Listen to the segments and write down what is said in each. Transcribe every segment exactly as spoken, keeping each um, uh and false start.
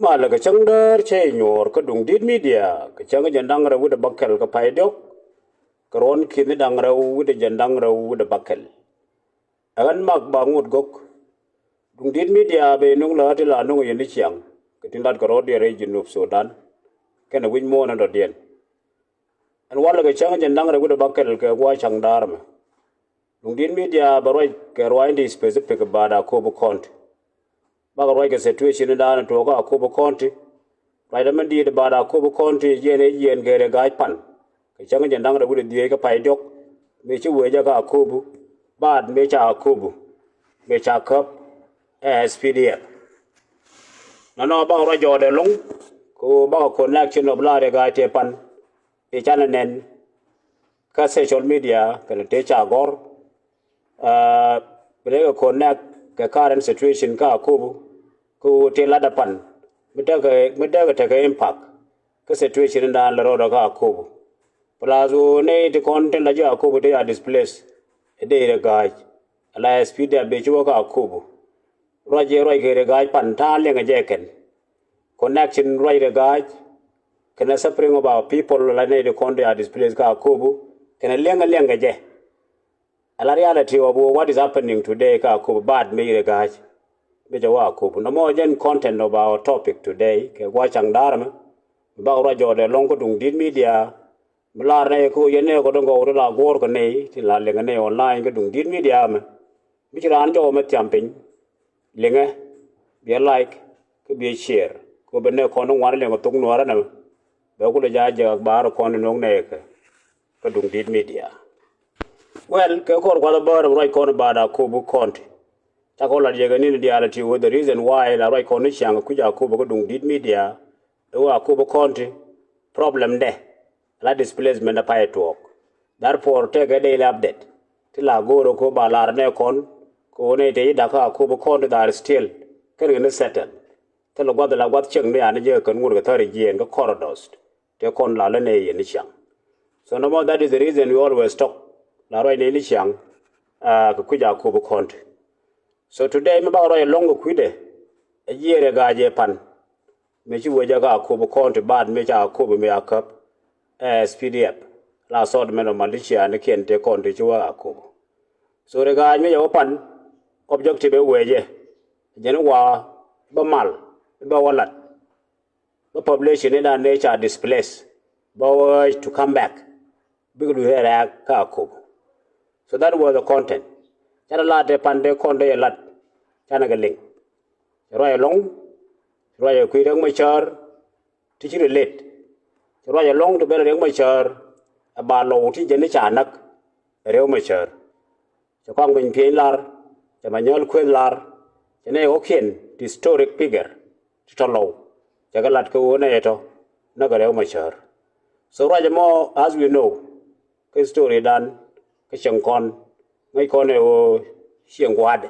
Malɛ kɛ cäŋ däär cä i̱ nyuɔɔr kä Duŋdi̱t Media kɛ cäŋ jɛn da̱ŋ rɛw wi̱cdɛ bäkɛl kä pay diɔ̱k kɛ ruɔ̱n ki̱ni da̱ŋ rɛw wi̱cdɛ jɛn da̱ŋ rɛw wi̱cdɛ bäkɛl. Ɛ ɣän Mak Baŋot Gök. Duŋdi̱t Media bɛ nuŋ lä ti la nuŋ yɛn i̱ ciaŋ kɛ tin lat kɛ rɔ̱diɛn rɛy Junub Sudan kɛnɛ wi̱c muɔ̱ɔ̱n in dɔ̱diɛn. Ɛn walɛ kɛ cäŋ jɛn da̱ŋ rɛw wi̱cdɛ bäkɛl kɛ gua̱a̱th ca̱ŋ da̱a̱r ɛmɛ. Duŋdi̱t Media bɛ ruac kɛ ruaacni specific about Akobo County. Bakɛ ruac kɛ situation in da̱a̱n tuɔɔk kä Akobo County. Ruacdä min di̱i̱t about Akobo County jiɛn ɛ jiɛn kɛ Riek Gai Pan kɛ cäŋ jɛn da̱ŋ rɛw wi̱cdɛ dhieec kä pay diɔ̱k. Mëë ci wecä kä Akobo, baat mëë ca Akobo, mëë ca käp ɛ S P D F. Nɔnɔ bakɛ ruac jɔɔdɛ lo̱ŋ kɛ ɣöö bakɛ connection of la Riek Gai tëë pan tëë canɛ nɛn kä social media kɛnɛ tëë ca gɔ̱r. Bi dee kɛ connect kɛ current situation kä Akobo kɛ ɣöö tëë latdä pan mi dee kɛ tekɛ impact kä situation in da̱a̱n lɛ rɔɔdɛ kä Akobo. Plus ɣöö nɛy ti kɔn tin la ji̱ Akobo tëë ca displace ɛ dee Riek Gai. Ala S P D F bɛ ci wä kä Akobo. Ruac jɛ ruac kɛ Riek Gai pan ta̱a̱ liɛŋɛ jɛ kɛn. Connection ruac Riek Gai kɛnɛ suffering of our people la nɛy ti kɔn ti a displace kä Akobo kɛnɛ liɛŋɛ liɛŋɛ jɛ. Ala reality of what is happening today kä Akobo baat mëë Riek Gai mëë jɛ wä Akobo. Nɔmɔ jɛn content of our topic today kɛ gua̱a̱th ca̱ŋ da̱a̱r ɛmɛ. Mi bak ruac jɔɔdɛ lo̱ŋ kä Duŋdi̱t Media. Mi lar nɛy kä yɛn nɛy kɔ dɔ̱ŋ gɔw ti la guɔ̱ɔ̱r kɛ nɛy ti la liŋ nɛy online kä Duŋdi̱t Media mɛ. Mi ci raan jɔw mɛ thiam piny liŋɛ, biɛ like kä biɛ share kɛ bɛ nɛy kɔn ni ŋuan liŋ thok nuɔrä nɛ mɛ. Bɛ kulɛ ja jɛ baar kɔn ni no̱o̱ŋ nɛy kɛ kä Duŋdi̱t Media. Well, kɛ kɔr kuath bäär ruac kɔn baat Akobo County. Cakɔ lat yɛ kɛ ni ni diaal ti wä the reason why la ruac kɔn ni ciaŋ kui̱c Akobo kä Duŋdi̱t Media. Ɛ wä Akobo County problem dɛ la displacement dɛ pay tuɔɔk. Therefore tekɛ daily update ti la go̱o̱r ɛ ko ba lar nɛ kɔn ko nɛ te yi dak kä Akobo County that are still kɛn kɛ ni settle. Thilɛ gua̱th la gua̱th cieŋ ni an jɛ kɛn ŋut kɛ thäri jiɛɛn kä corridors. Te kɔn la lä nɛ yɛn ni ciaŋ. So no more, that is the reason we always talk la ruac ni ni ciaŋ kɛ kui̱c Akobo County. So today mi bak ruac ɛlɔ̱ŋ kɛ kui̱dɛ ɛ jiɛɛr ɛ ga̱a̱c ɛ pan. Mëë ci wecä kä Akobo County baat mëë ca Akobo mëë a käp ɛ S P D F la assortment of militia ni kiɛn tëë kɔn ti ci wä Akobo. So Riek Gai mëë jɛ wä pan objective ɛ wecɛ jɛn wa bä mal bä wä lat bä population in dan nature displace bä wä to come back. Bikɛ luth rɛɛ rɛɛk kä Akobo. So that was the content. Canɛ lat tëë pan tëë kɔn tëë yɛ lat canɛ kɛ liŋ. Cɛ ruac ɛlɔ̱ŋ, cɛ ruac ɛ kui̱ Riek Machar ti ci relate. Cɛ ruac ɛlɔ̱ŋ ti ben Riek Machar ɛ ba lɔw ti jɛn ni ca näk ɛ Riek Machar. Cɛ kɔaŋ beny pieny lar, cɛ Manyɔl Kueth lar, cɛ nɛy ɣɔ̱kiɛn ti historic figure ti tɔ̱ lɔw. Cɛ kɛ lat kɛ ɣöö nɛy ɛ tɔ̱ näk ɛ Riek Machar. So ruac ɛmɔ as we know kä history dan kä cieŋ kɔn ŋäc kɔn ɛ ɣöö cieŋ gua̱a̱dɛ.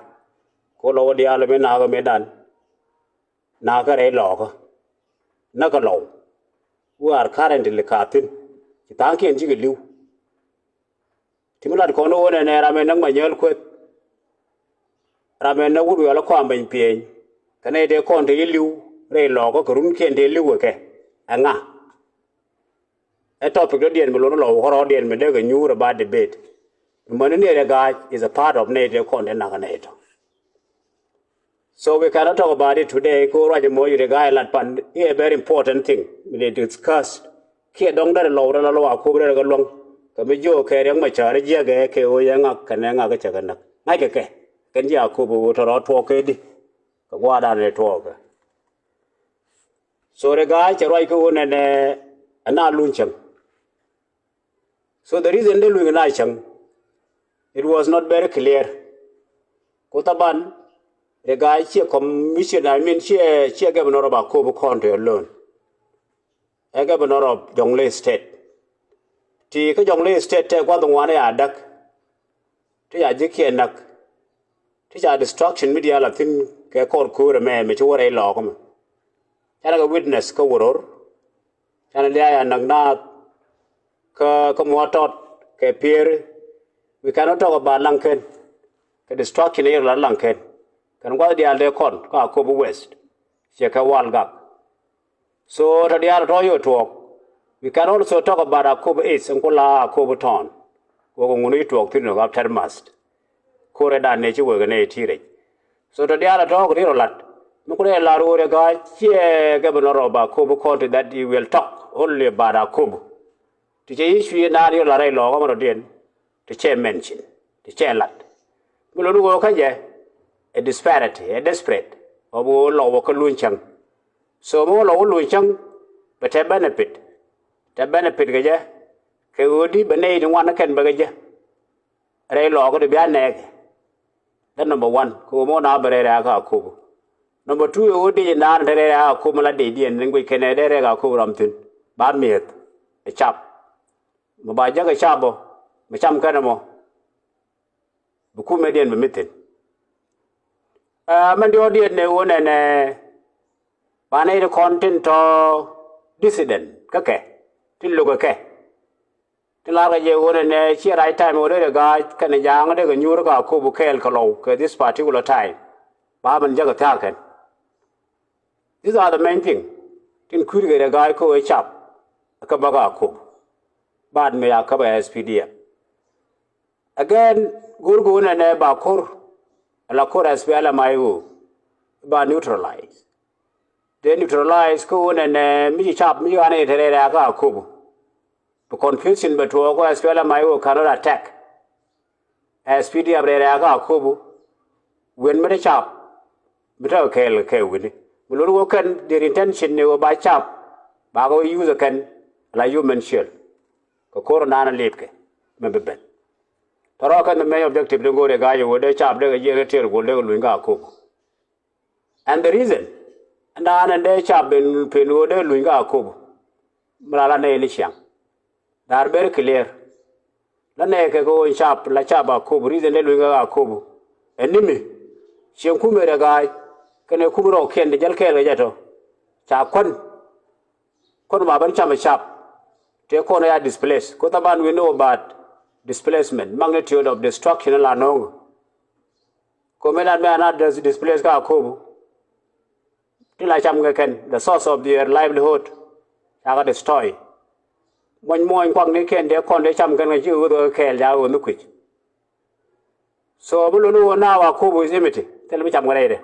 Ko lɔw ɛ diaal ɛ mi nakä mi dan nakä rɛy lɔɔkä näkä lɔw. We are currently kä thi̱n ci tha̱a̱ŋkiɛn cikɛ li̱w. Ti mi lat kɔn ɣöö nɛnɛ ram ɛ näk Manyɔl Kueth. Ram ɛ näk wut wiɔl ɛ kɔam beny pieny kɛ nɛy tëë kɔn tëë ci li̱w rɛy lɔɔkä kɛ runkiɛn tëë li̱w kɛ kɛ ɛ ŋa? Ɛ topic dɔ̱diɛn mi lon lɔw kärɔɔdiɛn mi dee kɛ nyuur ɛ ba debate. Mi mäni ni Riek Gai is a part of nɛy tëë kɔn tëë nak nɛy tɔ̱. So we cannot talk about it today. Ko ruac mɔ yuri gai lat pan is a very important thing. Mi de discuss kiɛ dɔŋ dɛr lɔw rɛ la lɔw Akobo rɛ kɛ luɔŋ kɛ mi jiɔ kɛ Riek Machar jiɛkɛ kɛ ɣöö yɛ ŋak kɛnɛ ŋak kɛ cɛ kɛ näk ŋa̱ckɛ kɛ kɛn ji̱ Akobo ɣöö tɔrɔ tuɔɔk kɛ di kɛ gua̱a̱r dan rɛ tuɔɔk kɛ. So Riek Gai cɛ ruac kɛ ɣöö nɛnɛ ɛna luny cäŋ. So the reason de luny na cäŋ, it was not very clear. Ko thaban Riek Gai ciɛ commission, I mean ciɛ ciɛ governor of Akobo County alone. Ɛ governor of Jonglei State. Ti kä Jonglei State tɛ gua̱th ŋuan ɛ a däk. Ti ca ji̱ kiɛ näk. Ti ca destruction mi diaal a thi̱n kɛ kɔr köör ɛmɛ mi ci wä rɛy lɔɔk ɛmɛ. Canɛ kɛ witness kä wä ror. Canɛ lia̱a̱ a näk naath kä kä muɔ̱ɔ̱t tɔt kɛ pieri. We cannot talk about Laŋkɛn. Kɛ destruction ɛ yɛr la Laŋkɛn kɛn gua̱th diaal dee kɔn kä Akobo West. Ciɛ kɛ wal gak. So tɔ diaal tɔ yɛ tuɔɔk. We can also talk about Akobo East, in kula Akobo Town. Wä kɛ ŋun i̱ tuɔɔk thi̱n ɣöö Aftermath. Ko̱rɛ dan nɛ ci wek nɛ ti rɛc. So tɔ diaal tɔ kɛ ri rɔ lat. Mi kulɛ lar wä rɛ ga̱a̱c ciɛ governor of Akobo County that he will talk only about Akobo. Ti cɛ issue in dan yɛ lar rɛy lɔɔk amɛ rɔ diɛn. Ti cɛ mention, ti cɛ lat. Mi lon wä kä jɛ ɛ disparity, ɛ desperate. Ɔ bi wä lɔ wä kä luny cäŋ. So mi wä lɔ wä luny cäŋ bɛ tɛ benefit. Tɛ benefit kɛ jɛ kɛ ɣöö di bɛ nɛy ti ŋuan kɛn bɛ kɛ jɛ. Rɛy lɔɔk di bia nɛɛkɛ. That number one kɛ ɣöö mi wä na bɛ rɛy rɛy kä Akobo. Number two ɛ ɣöö di naan te rɛy rɛy kä Akobo mi la di diɛn ni guic kɛn ɛ dee rɛy kä Akobo ram thi̱n ba mi̱eth ɛ cap. Mi ba jäk ɛ cap ɔ mi cam kɛn ɛmɔ. Bi kumɛ diɛn bi mi thi̱n. Ɛ mɛn diɔ̱ɔ̱k diɛn ni ɣöö nɛnɛ ba nɛy ti kɔn tin tɔ dissident kä kɛ tin lo̱k ɛ kɛ. Tin lar kɛ jɛ ɣöö nɛnɛ ciɛ right time ɣöö dee rɛ ga̱a̱c kɛnɛ ja̱a̱ŋ dee kɛ nyuur kä Akobo kɛɛl kɛ lɔw kɛ this particular time. Ba mɛn jäk ɛ thia̱a̱k kɛn. These are the main thing tin kui̱r kɛ rɛ ga̱a̱c kä ɣöö cap kä bä kä Akobo. Baat mëë a käp ɛ S P D F. Again go̱o̱r go̱o̱r nɛnɛ ba ko̱r ala ko̱r S P L M I O ba neutralize. Dee neutralize kä ɣöö nɛnɛ mi ci cap mi ci ɣan ɛ te rɛy rɛy kä Akobo. Bi confusion bɛ tuɔɔk kä S P L M I O cannot attack S P D F rɛy rɛy kä Akobo. Wen mi te cap mi te kɛɛl kɛ wen mi lon wä kɛn their intention ni wä ba cap ba kɛ wä use kɛn la human shield. Kɛ ko̱r naan a lipkɛ mɛ bi ben. Tɔrɔ kɛn the main objective ni go̱o̱r ɛ ga̱a̱c wä dee cap dee kɛ jiɛn kɛ tiɛɛr guɔl dee kɛ luny kä Akobo. And the reason ɛn naan ɛn dee cap ben pen wä dee luny kä Akobo. Mi la la nɛy ni ciaŋ. They are very clear. La nɛy kɛ kɛ wä cap la cap Akobo reason dee luny kä Akobo. Ɛn ni mi cieŋ kumɛ rɛ ga̱a̱c kɛnɛ kumɛ rɔ kiɛn ti jäl kɛɛl kɛ jɛ tɔ. Ca kuän Kɔn ba ben cam ɛ cap tëë kɔn ɛ ya displace. Ko thaban we know about displacement, magnitude of destruction la nɔŋ. Ko mɛ lat mɛ ana displace kä Akobo. Ti la cam kɛ kɛn the source of their livelihood. Ca kɛ destroy. Muɔny muɔny kuak ni kɛn dee kɔn dee cam kɛn kɛ ci ɣöth kɛ kɛɛl ca ɣöth ni kui̱c. So mi luni wä na wa Akobo is empty. Thil mi cam kɛ rɛydɛ.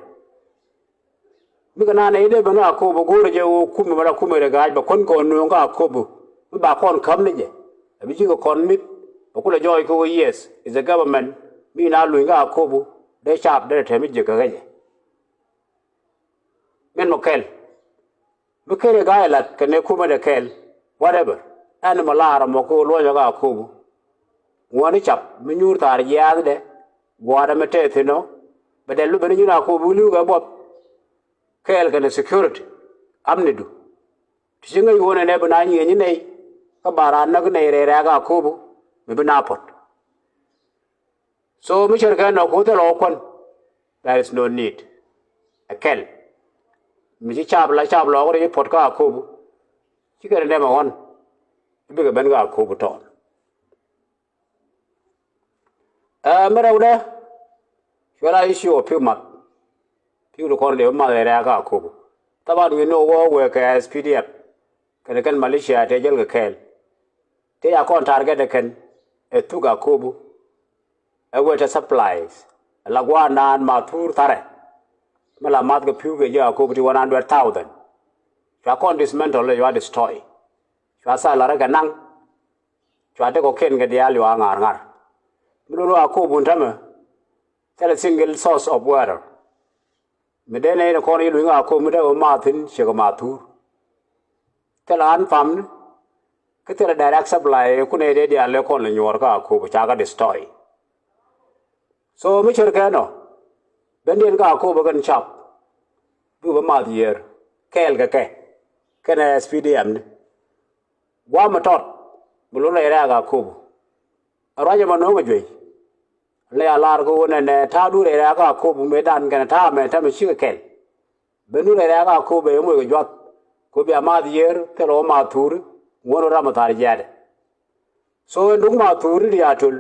Mi kɛ na nɛy dee ben Akobo go̱o̱rɛ jɛ wä kumɛ mɛ la kumɛ rɛ ga̱a̱c bɛ kɔn kɔn nööŋ kä Akobo. Mi ba kɔn käm ni jɛ. Ɛ bi cikɛ kɔn mit bɛ kulɛ jɔɔc kɛ wä yes is a government. Mi na luny kä Akobo dee cap dee rɛ tɛm mi jiäk kɛ kɛ jɛ. Min mɔ kɛl. Mi ker i̱ ga̱a̱c ɛ la̱t kɛnɛ kumɛ dɛ kɛɛl whatever. Ɛn mɔ la̱r ɛmɔ kɛ ɣöö luɔ̱nyɛ kä Akobo. Ŋuɔ̱ni cap mi nyuur thaar jiaath dɛ gua̱a̱r ɛmɛ tɛth thi̱n ɔ. Bɛ dɛl mi ben nyuur Akobo li̱w kɛ buɔth. Kɛɛl kɛnɛ security amnidu. Ti ci ŋäc ɣöö nɛnɛ bi na nyieenyi nɛy kä ba raan näk nɛy rɛy rɛ̈ɛ̈k Akobo mi bi na puɔ̱t. So mi cär kɛ nɔ ku thil ɣɔw kuän. There is no need. Ɛ kɛl mi ci cap la cap lɔɔk rɛy puɔt kä Akobo. Ci kɛn dɛm ɛ ɣɔn. I̱ bikɛ ben kä Akobo tɔɔn. Ɛ mi rɛwdɛ. Cuɛ la issue ɔ pi̱w math. Pi̱w ti kɔn dee bi math rɛy rɛ̈ɛ̈k kä Akobo. Thaban wi̱n ni ɣöö wëë kɛ S P D F kɛnɛ kɛn militia tëë jäl kɛ kɛɛl. Tëë ca kɔn target ɛ kɛn ɛ thuk Akobo. Ɛ wëë te supplies ɛ la gua̱a̱r naan ma thuur tharɛ. Mi la math kɛ pi̱w kɛ ji̱ Akobo ti one hundred thousand. Cua kɔn dismantle ɛ cua destroy. Cua thalarä kɛ naŋ. Cua te kɔ̱kiɛn kɛ diaal cua ŋa̱r ŋa̱r. Mi lun wa Akobo wun tämɛ thilɛ single source of water. Mi dee nɛy ni kɔn i̱ luny kä Akobo mi dee wä math thi̱n ciek ɛ math thuur. Thilɛ ɣän pamni kä thilɛ direct supply ɛ kunɛ dee diaal lɛ kɔn lɛ nyuɔɔr kä Akobo ca kä destroy. So mi cär kɛ nɔ bendiɛn kä Akobo kɛn cap. Bikɛ bä math yiër kɛɛl kɛ kɛ kɛnɛ S P D F ni. Gua̱a̱m mi tɔt mi lun rɛy rɛ̈ɛ̈k Akobo. Ɛ ruac ɛmɔ no̱o̱ŋ ɛ juey. Lɛ ya lar kɛ ɣöö nɛnɛ ta̱a̱du rɛy rɛ̈ɛ̈k Akobo mëëdan kɛnɛ ta̱a̱ mɛ täämɛ cikɛ kɛl. Ben nu rɛy rɛ̈ɛ̈k Akobo ɛ moc kɛ juath kɛ ɣöö bia math yiër thil ɣöö math thuuri ŋuɔ̱n ɣöö ram ɛ tha̱a̱r jiaadɛ. So ɛn duŋ math thuuri ti a töl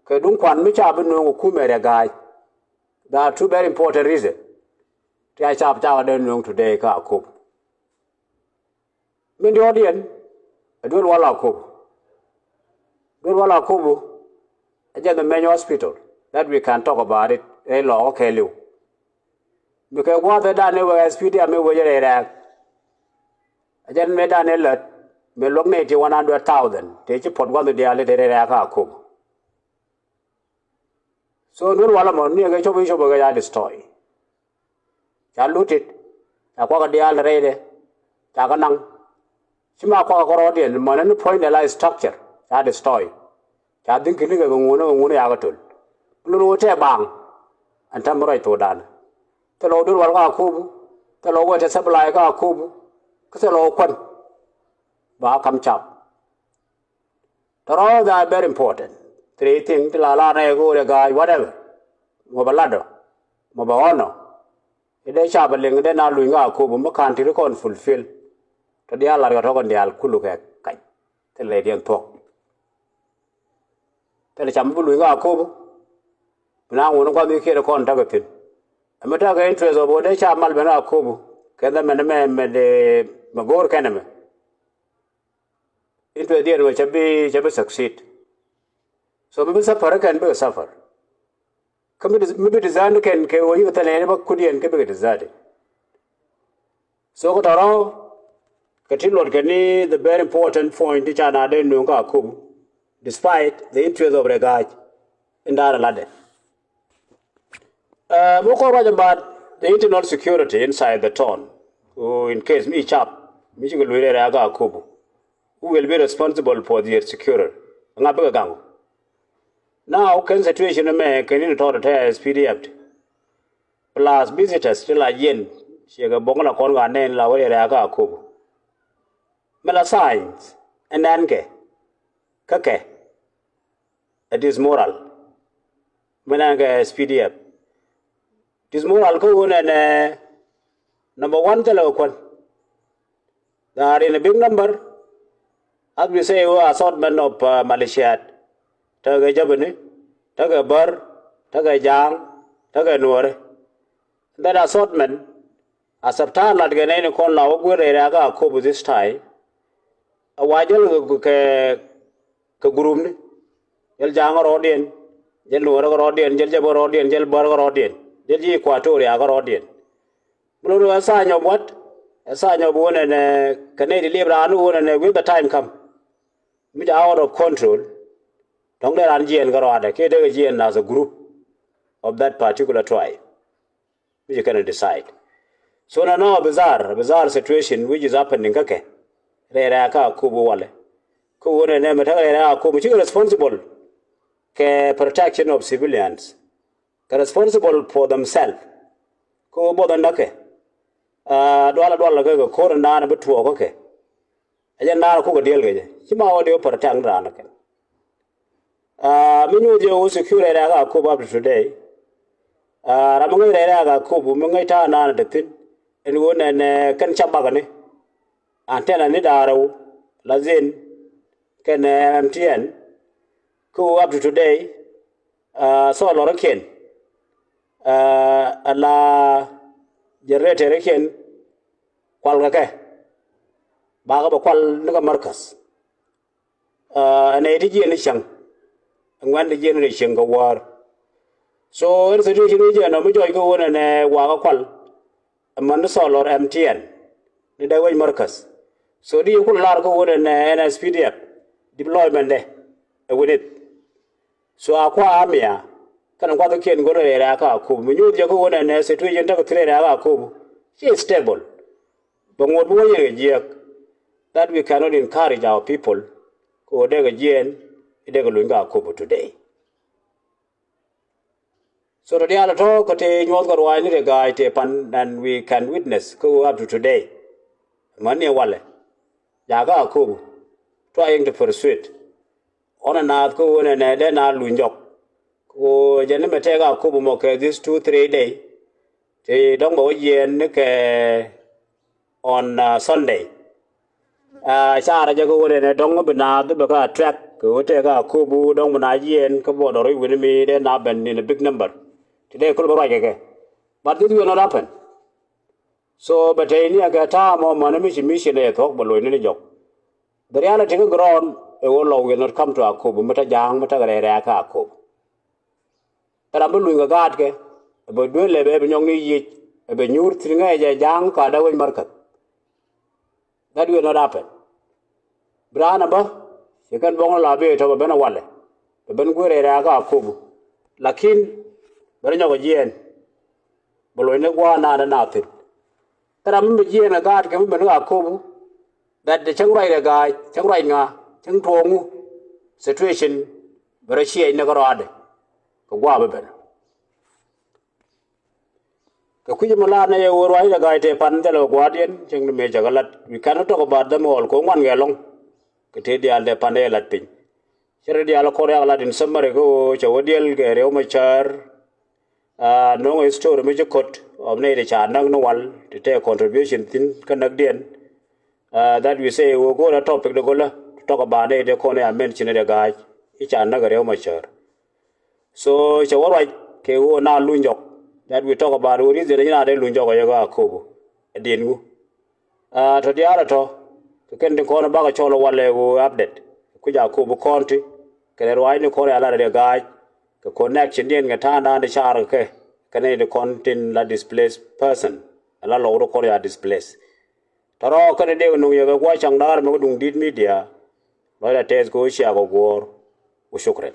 kɛ duŋ kuan mi ca bi nööŋ kɛ kumɛ rɛy ga̱a̱c. There are two very important reason. Ti a cap cakɛ dee nööŋ today kä Akobo. Min diɔ̱ɔ̱kdiɛn ɛ duel wal Akobo. Duel wal Akobo ɛ jɛn the main hospital that we can talk about it rɛy lɔɔkä kɛɛliw. Mi kɛ gua̱a̱th ɛ dan ɛ wek S P D M ɛ wec rɛy rɛɛk. Ɛ jɛn mëë dan ɛ lät mëë luäk nɛy ti one hundred thousand tëë ci puɔt gua̱th diaal i̱ te rɛy rɛɛk kä Akobo. So duel wal ɛmɔ ni ɛ kɛ cop i̱ cop ɛ kɛ ca destroy. Ca looted, ca kuakä diaal rɛydɛ, ca kɛ naŋ. Ci ma kuakä kärɔɔdiɛn mäni ni puɔ̱nydɛ la structure ca destroy. Ca dhi̱n ki̱ni kɛ kɛ ŋuunä kɛ ŋuunä ca kɛ töl. Lun wä tɛɛ baaŋ ɛn täämɛ ruac thokdan. Thilɛ wä duel wal kä Akobo, thilɛ wä wee te supply kä Akobo, kä thilɛ wä kuän. Ba kam cap. Tɔrɔ, they are very important. Three thing ti la lar nɛ go̱o̱rɛ ga̱a̱c whatever. Mɔ bɛ lat ɔ, mɔ bɛ ɣɔn ɔ. I̱ dee cap a liŋ i̱ dee na luny kä Akobo mi ka̱n ti ri kɔn fulfill. Tɔ diaal lar kɛ tɔ̱ kɔn diaal kulu kɛ kac. Thilɛ diɛn thuɔ̱k. Thilɛ cap mi bi luny kä Akobo. Bi na ŋuɔ̱n kuath mi kiɛt kɔn täk kɛ thi̱n. Ɛmɛ tekɛ interest ɔ bä dee cap mal ben kä Akobo. Kɛ dhɛ mɛn mɛ mɛ dee mɛ go̱o̱r kɛn ɛmɛ. Interest diɛn mɛ cɛ bi cɛ bi succeed. So mi bi suffer kɛn bikɛ suffer. Kä mi bi design kɛn kɛ wä yikɛ thilɛ ni bä kudiɛn kɛ bikɛ design. So kä tɔrɔ kɛ ti luɔt kɛ ni the very important point ti ca na dee nuŋ kä Akobo despite the interest of the ga̱a̱c in da̱a̱r latdɛ. Uh, mi kɔn ruac about the internal security inside the town. Ku in case mi cap mi cikɛ luc rɛɛ rɛɛ kä Akobo, who will be responsible for their security? Ŋa bikɛ gaŋ? Now kɛn situation mɛ kɛn in tɔt tɛ S P D F plus visitors ti la jiɛn ciɛ kɛ boŋ la kɔn ka nɛn la wä rɛɛ rɛɛ kä Akobo. Mɛ la signs ɛn nɛn kɛ kä kɛ ɛ dismoral. Mɛ nɛn kɛ S P D F dismoral kä wun ɛn ɛ number one thilɛ kɛ kuän. They are in a big number. As we say, who assortment of uh, militiat. Tekɛ Jabini, tekɛ Bär, tekɛ Ja̱a̱ŋ, tekɛ Nuɔri. That assortment a sabta lat kɛ nɛy ni kɔn la wä guir rɛy rɛ̈kä Akobo this time. A wa jäl kɛ kɛ group ni. Jäl Ja̱a̱ŋ rɔɔdiɛn, jäl Nuɔri kɛ rɔɔdiɛn, jäl Jabini rɔɔdiɛn, jäl Bär kɛ rɔɔdiɛn, jäl ji̱ Equatoria kɛ rɔɔdiɛn. Mi lo̱r ɛ sign of what? Ɛ sign of wun ɛnɛ kɛ nɛy ti liep raan wun ɛnɛ when the time come mi ca out of control. Dɔ̱ŋ dee raan jiɛɛn kärɔadɛ kiɛ dee kɛ jiɛɛn as a group of that particular tribe. Mi ci kɛn ɛ decide. So nɔ nɔ bizarre, bizarre situation which is happening kä kɛ rɛy rɛ̈kä Akobo walɛ. Kä wun ɛnɛ mɛ tekɛ rɛy rɛ̈kä Akobo cikɛ responsible kɛ protection of civilians. Kɛ responsible for themselves. Kä wä buɔth ɛn näkɛ dualɛ dualɛ kɛ kɛ ko̱r ɛn daanɛ bi tuɔɔk kä kɛ. Ɛ jɛn daanɛ kukɛ diɛl kɛ jɛ ci ma wä dee wä protect ni raan näkɛ. Mi nyuuth jɛ wä secure rɛy rɛ̈kä Akobo up to today. Ram mi ŋäc rɛy rɛ̈kä Akobo mi ŋäc ta̱a̱ daanɛ te thi̱n ɛn wä nɛn kɛn ca bakɛ ni. Antenna ni da̱a̱r rɛw la dhin kɛn M T N. Kä wä up to today. Solar kiɛn ala generator kiɛn kual kɛ kɛ. Bakɛ bɛ kual ni kä markaz. Ɛn nɛy ti jiɛn ni cäŋ ŋuɛn ti jiɛn ni cäŋ kɛ wäär. So ɛn situation ni jɛ nɔ mi jɔc kä wä nɛnɛ wakä kual. Ɛmɛn ni solar M T N ni dee wec markaz. So di ku lar kä wä nɛnɛ N S P D F deployment dɛ ɛ wi̱nith. So a kua amia kɛn kuath kiɛn go̱n rɛy rɛ̈kä Akobo mi nyuuth jɛ kä wä nɛnɛ situation tekɛ thi̱n rɛy rɛ̈kä Akobo ci stable. Bɛ ŋot bi wä yɛn kɛ jiɛk that we cannot encourage our people. Kɛ wä dee kɛ jiɛn i̱ dee kɛ luny kä Akobo today. So tɔ diaal tɔ kä tëë nyuɔth kɛ ruaacni tëë ga̱a̱c tëë pan and we can witness kä wä up to today. Mäni walɛ jakä Akobo trying to persuade ɔnɛ naath kä wä nɛnɛ dee na luny jɔk. Kɛ wä jɛn ni mɛ tɛk Akobo mɔ kɛ this two three day. Ti dɔ̱ŋ bɛ wä jiɛɛn ni kɛ on Sunday. Carɛ jɛ kä wä nɛnɛ dɔ̱ŋ bi naath bɛ kä attract kɛ wä tɛk Akobo dɔ̱ŋ bi naath jiɛɛn kä border wi̱ni mi dee na ben in a big number. Ti dee kul bä ruac kɛ kɛ. But this will not happen. So bɛ tɛy ni a kɛ ta̱a̱ mɔ mani mi ci mission ɛ thuɔ̱k bɛ lo̱cni ni jɔk. The reality kä ground ɛ ɣöö lɔ will not come to Akobo mi te ja̱a̱ŋ mi te rɛy rɛ̈ɛ̈kä Akobo. Ram bi luny kɛ gaatkɛ ɛ bɛ duel ɛ bɛ bi nyɔk ni yic ɛ bɛ nyuur thi̱n ŋäcɛ ja̱a̱ŋ ka dee wec märkäth. That will not happen. Bi raan abä ci kɛn buɔ̱ŋ ni la bi tɔ̱ bɛ ben a walɛ bɛ ben guer rɛy rɛ̈ɛ̈kä Akobo. Lakin bɛ rɔ nyɔk ɛ jiɛɛn bɛ lo̱cni gua̱a̱r naan dee na thi̱n. Kä ram mi bi jiɛɛn kɛ gaatkɛ mi ben ni Akobo that cäŋ ruac rɛ ga̱a̱c cäŋ ruac ŋa cäŋ tuɔɔŋu situation bɛ rɔ ciɛɛc ni kä rɔaadɛ kɛ gua̱a̱ bi ben. Kɛ kui̱c mi la̱a̱t nɛ yɛ ɣöö ruac rɛ ga̱a̱c tëë pan thilɛ kɛ gua̱a̱rdiɛn cäŋ ni mëë cɛ kɛ lat. We cannot talk about them all kɛ ŋuan kɛ ɛlɔ̱ŋ. Kɛ tëë diaal tëë pan dee lat piny. Cɛ rɛ diaal kɔr yak lat in summary kä ɣöö cɛ wä diɛl kɛ Riek Machar. Aa, no̱o̱ŋ ɛ story mi ci ko̱t ɔm nɛy ti ca näk ni wal ti tɛ contribution thi̱n kä näkdiɛn. Aa, that we say wä go̱o̱r ɛ topic di go̱lä ti talk about nɛy ti kɔn ɛ a mention ɛ di ga̱a̱c i̱ ca näk ɛ Riek Machar. So cɛ wä ruac kɛ ɣöö na luny jɔk that we talk about wä reason ɛ ci na dee luny jɔk ɛ yɛ ɣä Akobo ɛ diɛn wu. Aa, tɔ diaal ɛ tɔ kɛ kɛn tin kɔn bakɛ cɔl ɛ walɛ ɣöö update kui̱c Akobo County kɛnɛ ruaacni kɔn ɛ a lat ɛ di ga̱a̱c kɛ connection diɛn kɛ ta̱a̱ŋdan di car kɛ kɛ nɛy ti kɔn tin la displaced person ɛ la lɔk ti kɔn ɛ a displaced. Tɔ̱rɔ̱ kɛnɛ dee kɛ nuŋ yɛ kɛ gua̱c caŋ da̱a̱r mɛ kä duŋ di̱t media. Lɔcdä tɛth kɛ ɣöö ciakɔ guɔ̱ɔ̱r. Wa shukran.